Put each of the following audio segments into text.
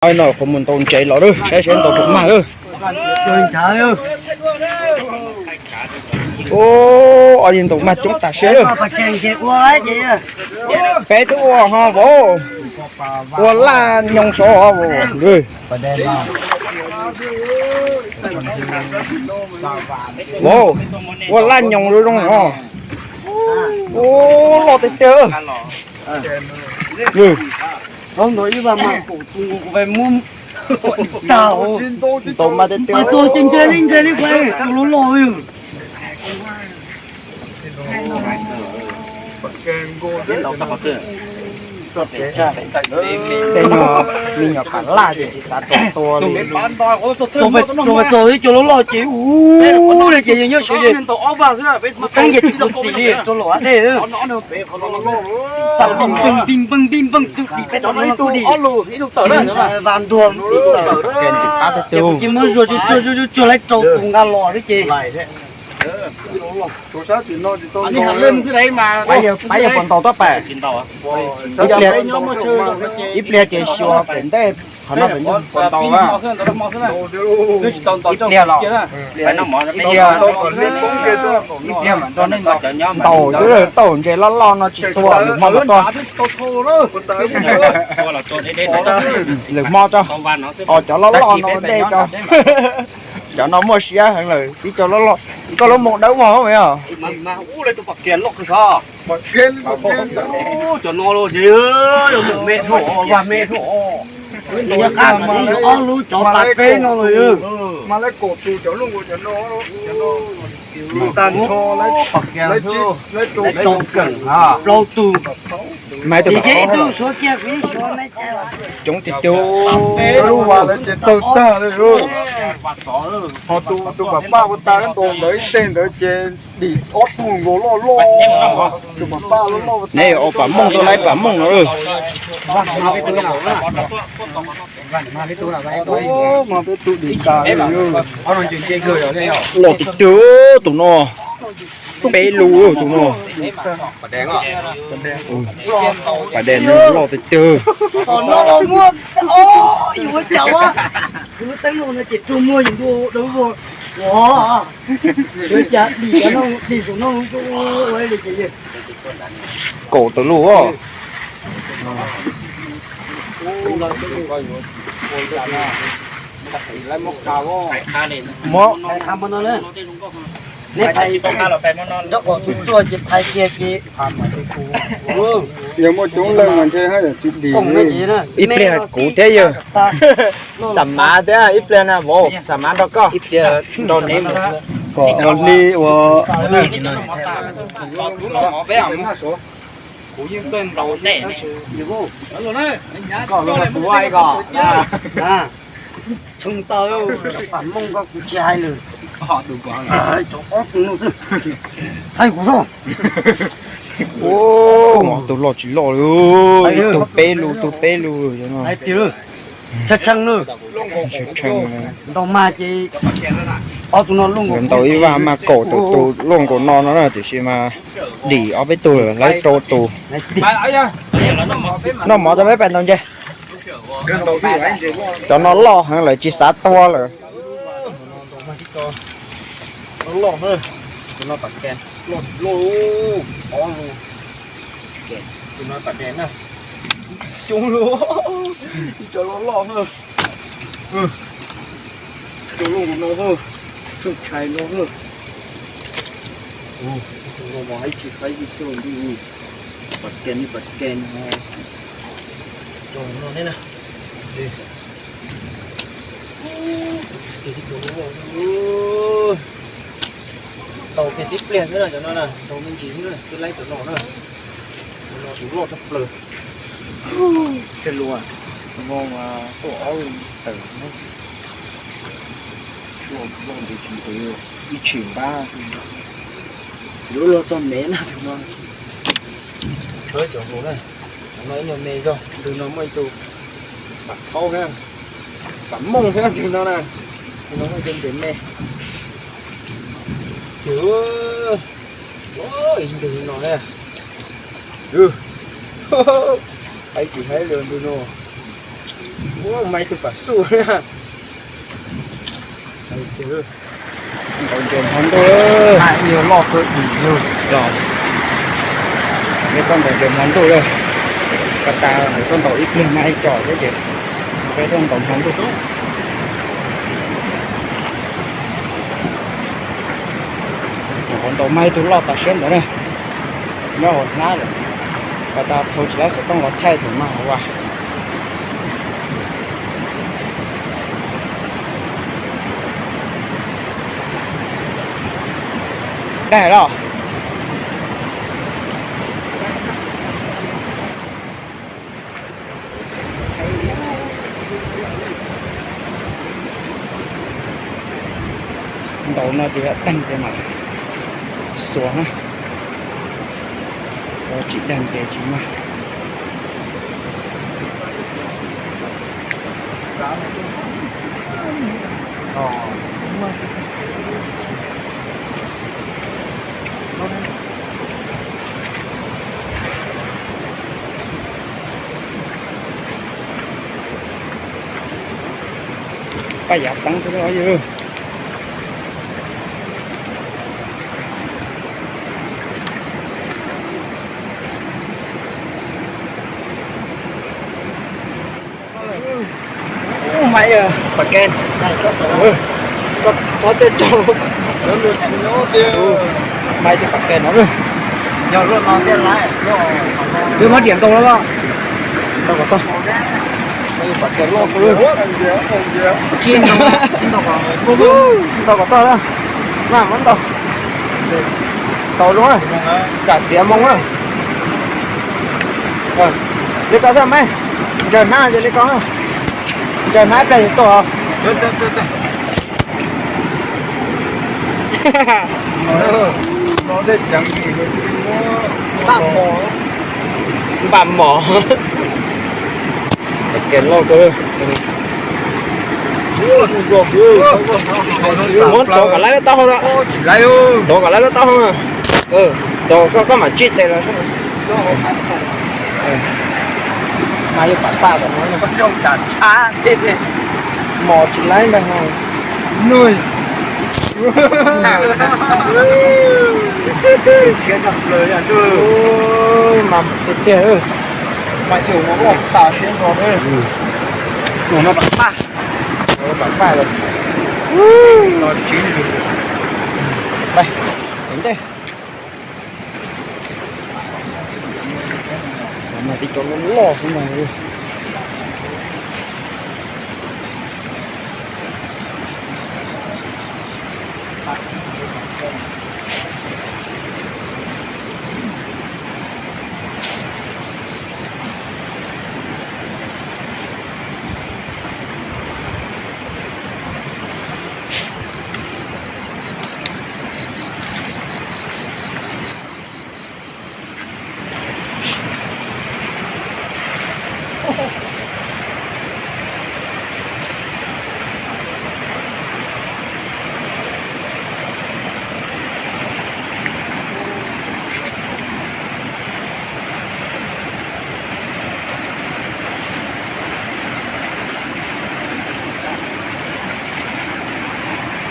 Ov, no qhov muag ntaus ntses los lawm, saib seb ntaus puas mag lawm. Ov, yog ntaus mag coob tas siab lawm. Peb twb ua ho vauv, ua laj nyoos saud vauv. Vauv, ua laj nyoos zoo zoo os. Ov, loj tiag tiag. Ntaus mas tiag tiag. Tej no me nyuam pam laj ces tsis xav tau tua li. Txog ib co loj loj ces ub li ces yog nyob saud ces kuv teeb ces tsis kuv xim li rau luam dej. Xa pij npeej pij npeej pij npeej tus dim peb tau no kuj dim. Vas ntuag ces kuv cia muab zuag zuag zuag zuag laib rau tus nqa los xwb ces. Pab yuav puas ntaus tau pam? Ib pliag ces xyuas pem ntej qhov no pem ntej. Ib pliag los, ib pliag, ib pliag mam nrog nej ntaus xwb, tau ntses loj loj no tsis tua, lwm hmo mam tua. Lwm hmo tso, tos cov loj loj no ua ntej tso. Cov no muaj siab heev lawm, ib co loj loj. Koj lub moo dawb vog os. Cov no los me, vaj me. Ob lub cov tas peb no los. Tag nrho plaub tug. Coob tiag tiag. Lub vas lawv ces tawg tag li. Ho tus, tus pam paj ua tas ntaus ntawd ib teg ntawd ces dim ob tug nkaus loj loj. Tus pam paj loj loj ua tas. Neb ua pam mooj tuaj laib pam mooj no. Mas peb tus dim tas li. Loj tiag tiag tus no. Peb lub tus no. Pas dej no loj tiag tiag. Kaum tawm lub. Muab, neb phais nraub qaum tsuag tsuag ces phais kiag ces. Yog muaj coob leej mas ntshe haj yam tsis dim. Ib pliag kuv thiab yawg. Xam mav thiab ib pliag na vauv, xam mav nrog koj. Ib pliag nrog neb mus. Kom ua hli ua. Kuv yeej txawj ntaus nej. Koj los kuv ua ib ko. Tshoo tau, cov pam mooj ko kuv tsis hais lawm. Cov ob tug no xwb. Thaij kuv zoj. Tus loj tsis loj li. Tus peb lub, tus peb lub. Hais tias tshee tshee na. Ntau mag ces ob tug no luaj nkaus, ntaus ib vaj mag kaum tus, tus luaj nkaus no no na, tiam sis mas dim ob peb tug lawm, laib rau tus. Noj mov rau peb pais ntaus ntses. Cov no loj heev lawm tsis xav tua lawm. Loj, tus no pas dej, loj, loj, ob lub. Tus no pas dej na. Coob lawm, ib co loj loj na. Coob loj no, tshee tshais no. Tus no mas haib tsis haib li xyoo nti. Pas dej, pas dej no. Cov no ne na. Tau kiag tib pliag xwb na, cov no na, tau me ntsis xwb na, twb laib cov no na. Cov no tus loj tshaj plaws. Tseg lus, no mas tuaj ob tawm na. Loj ntev tsis ntev, ib tshim npab. Lub loj txog mev na tus no. Tshawb cov hauv na. Cov no ib nyuag me zog, tus no muaj ib tug pam thaub thiab, pam mooj thiab tus no na. Tus no muaj ib tug ntses me. Ces ib ntug li no na. Haib tsis haib li ntug no. Ua, mas ib tug pas xuj. Ntaus ncaws hmo ntuj, haj yog loj kawg dim yug los. Peb tuaj ntaus ncaws hmo ntuj lawm. Pas tas peb tuaj ntaus ib pliag mas ib co thiab ces peb tuaj ntaus hmo ntuj. Nyuam qhuav ntaus mas ib tug loj tas siab ntawd na, nyob hauv hnab lawm. Pas tas thau tsis laib xov tooj los thaij thaum mas hauv vas. Dag los. Ntaus no ces yog deeg ces mam xuas na, tsis deeg ces tsis mag. Paj yav teeb xwb os yog. Ub, mas pam ke, thov tej rau, mas tej pam ke no, twb muab diam nkaus los, ntaus kom tag, pam ke loj, tsis ntaus kom tag na, mas muab ntaus, ntaus zoo, kam txiav moo na. Li ko xwb mas, ncaws hnab ces li ko, ncaws hnab ib pliag ces tuaj. Npam mom, pam ke loj kawg. Muab rau kom laib lub taub hau na, rau kom laib lub taub hau na, rau koj mam tsij tes los. Mas yuav pam paj tom no, mos tsis laib ntag. Nuj, siab tshaj plaws, mas tiag tiag, mas yus ua tas siab nto, mus no pam paj, pam paj lawm, no tsis, ntej, mas tib cov loj loj xwb mas.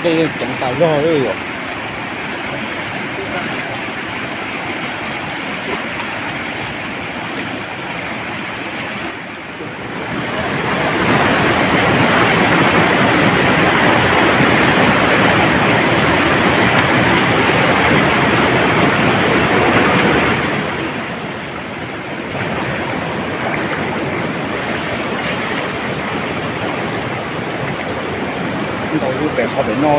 Dej ceev tas zog li yom. Ntaus lub pem qhov pem no.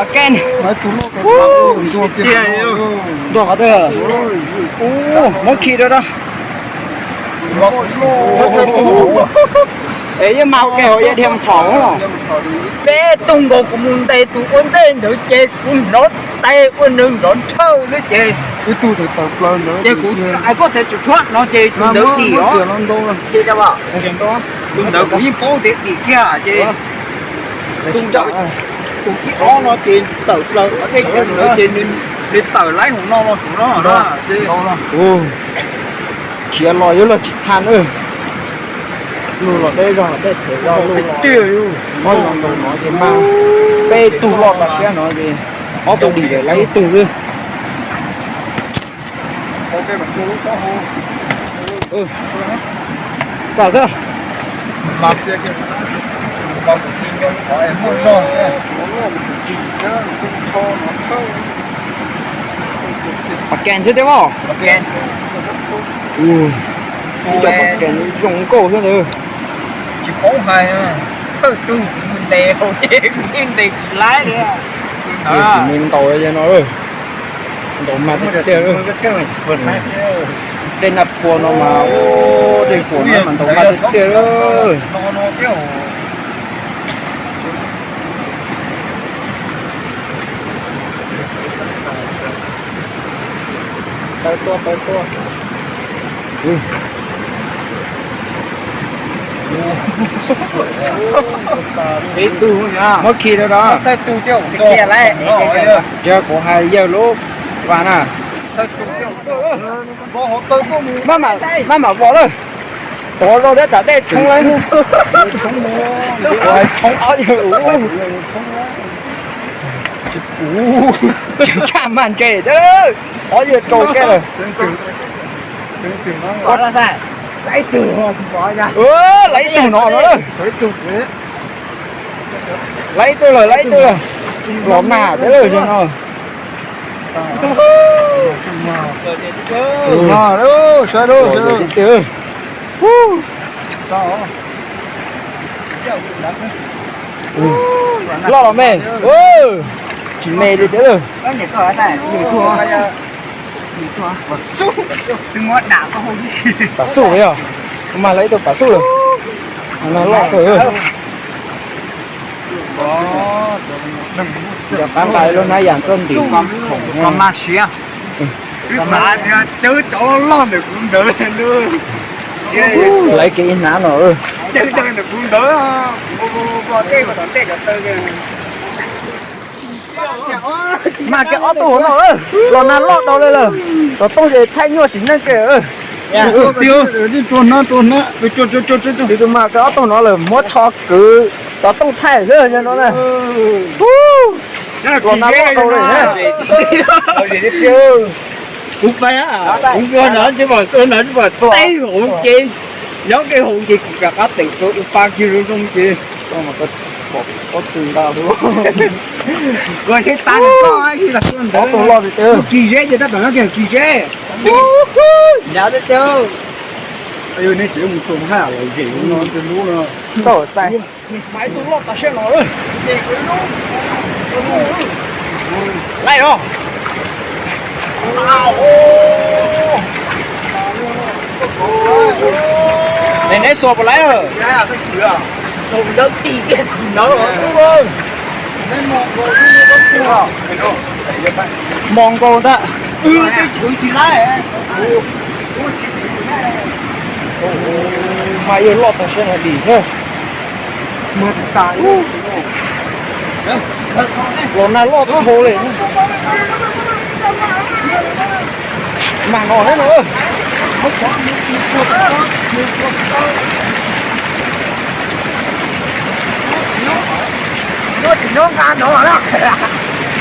Again. Ntuag qhov twg? Ub, muab khi rau da. Es yeej mas ua ke hauv yaj dhia mus txhom los. Peb tug nkaus kuv mus ntes tus ua ntej ntawd ces kuv hnov tes ua nws nrov nrhawj xwb ces, ces kuv hais koj tias tsum tshuab no ces tus ntawd dim os. Tus ntawd kuv yeej paub tias dim kiag ces Tus thib ob no ces tawm plaws dej kiag ntawd ces nws tawm laib hauv no los saud no. Khiav los yuav luag tsis thaj na. Luag los deb zog dej phem zog luag los. Ob los nkaus no ces mas peb tug loj tas siab no ces ob tug dim lawm laib ib tug xwb. Tawm xwb. Pas kas xwb thiab mog. Ib co pas kas zoo nkauj xwb ntag. Tsis paub hais, thawj tug ntes hauv ces ntes tsis laib li. Sim neej ntaus li no, ntaus mas tiag tiag. Dej Naj Pua no mas, dej Pua no mas ntaus mas tiag tiag. Tawm tuaj, tawm tuaj. Muab khi rau da. Yog kuv hais yawg lub vas na. Maj mam vos lawm. Tov zoo thiab tsam dej tshoob lawm. Tshoob ob yawg ub. Tshaj maj ntse thiab, ob yawg rau kiag lawm. Laiv ib tug no no lawm. Laiv ib tug lawm, laiv ib tug lawm. Los nag thiab lawm no. Saib lub, saib lub. Loj los me, tsis me li thiab lawm. Tam xub yog, mas laiv ib tug tam xub lawm. Nag loj kawg. Cov qab nqa lub hnab yas txoj ntim khoom mas siav. Twb xav tias cawb cov loj ntawm kuv ntawd. Laiv kiag ib hnab no. Cawb ntawm kuv ntawd. Mas kiag ob tug no, los nag loj dhau li lawm. Xov tooj ces thaij nyuaj sim neej kiag. Tus mas kiag ob tug no lawm muab tsho kwv xov tooj thaij xwb no na. Los nag loj dhau li. Kuv pais, kuv xua no tsis pom, xua no tsis pom tej hauv ces, nyob tej hauv ces kuv rov qab teem rau ua pa kiag zoo zoo ces. Ua seb tag nws koj ib ntawd, kis zeb ces tab tom nyob kiag kis zeb. Nyav tiag tiag. Nej tseem mus tua haj los zem no, lub no. Tau xais. Mas ib tug loj tas siab no. Laij os. Neb, neb xuas puas laib? Mos nkaus ntag. Mas yawg loj tas siab no dim thiab. Los nag loj dhau li. Mag no thiab no.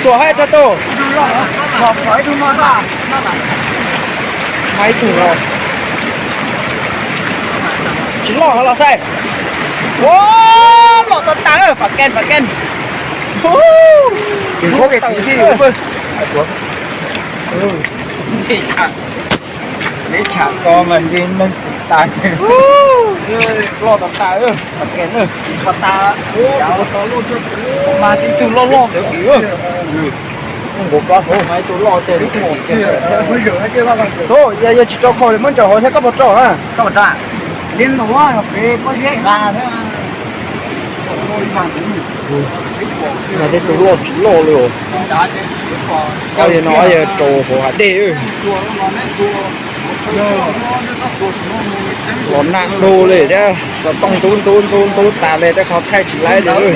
Xuas haib rau tus. Mas ib tug no. Tsis loj los saib. Ua, loj tas tas, pam kees, pam kees. Neb tsham ko mas ntshe neeg tis tas. Loj tas tas, pam kees. Mas tib tug loj loj ntawd. Nkaus plaub hauv mas ib tug loj tiag li. Tus yog tsis rau khau li muab ntsaum hauv thiab koj puas rau na? Mas tej tus loj tsis loj li os. Ob yawg no ob yawg rau hauv hav dej. Los nag dhau li thiab, xov tooj ntub ntub ntub ntub tas li, tej qhov thaij tsis laib li.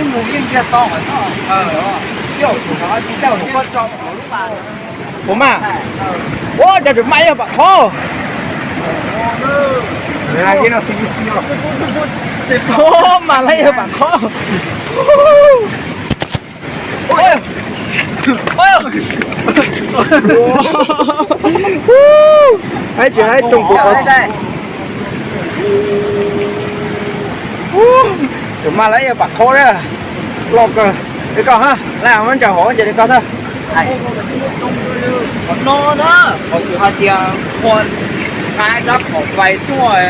Puas maj? Ua cas tseem maj ib yam pam qhov. Maj laib ib yam pam qhov. Haib tsis haib toog kuv qhov. Tseem maj laib ib yam pam qhov na. Loj kawg. Li koj ha, laj muab ntsaws hauv ces li koj na. Qhov no na, qhov kuv hais tias ua nqa rab phom fais tuaj,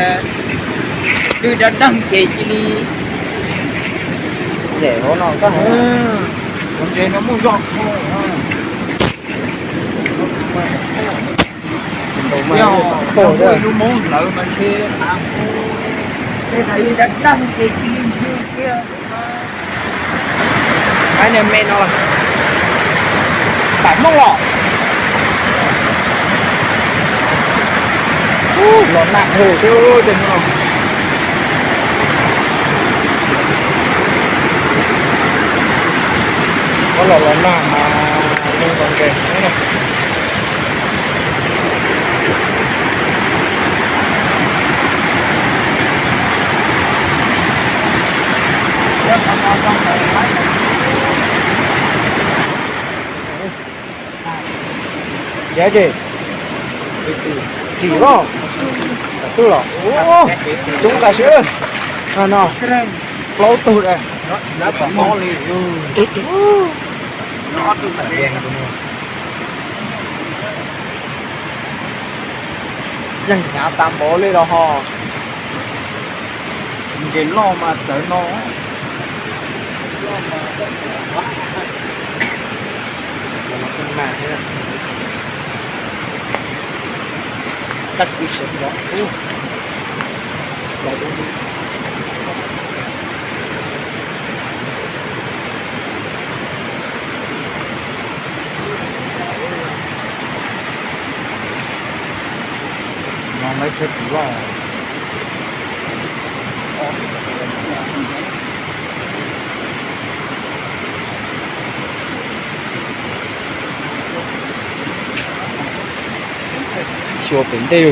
twb dab dab ces cia li. Ces hauv no koj, hauv no muaj zog. Yog muaj ib lub moob hlawv mas ntshe, dab dab ces cia li ntsia kiag. Hais niag me no, pam Hmoob los. Los nag dhau xwb tej no. Ua los los nag mas zoo nkaus nkees. Ces tsis, tsis los, xwb los, coob tas swb. No, plaub tug. Yeej hnyav tas npaum li los ho. Nres loj mas txawv no. No lawv thiaj tsis loj. Xyuas pem ntej.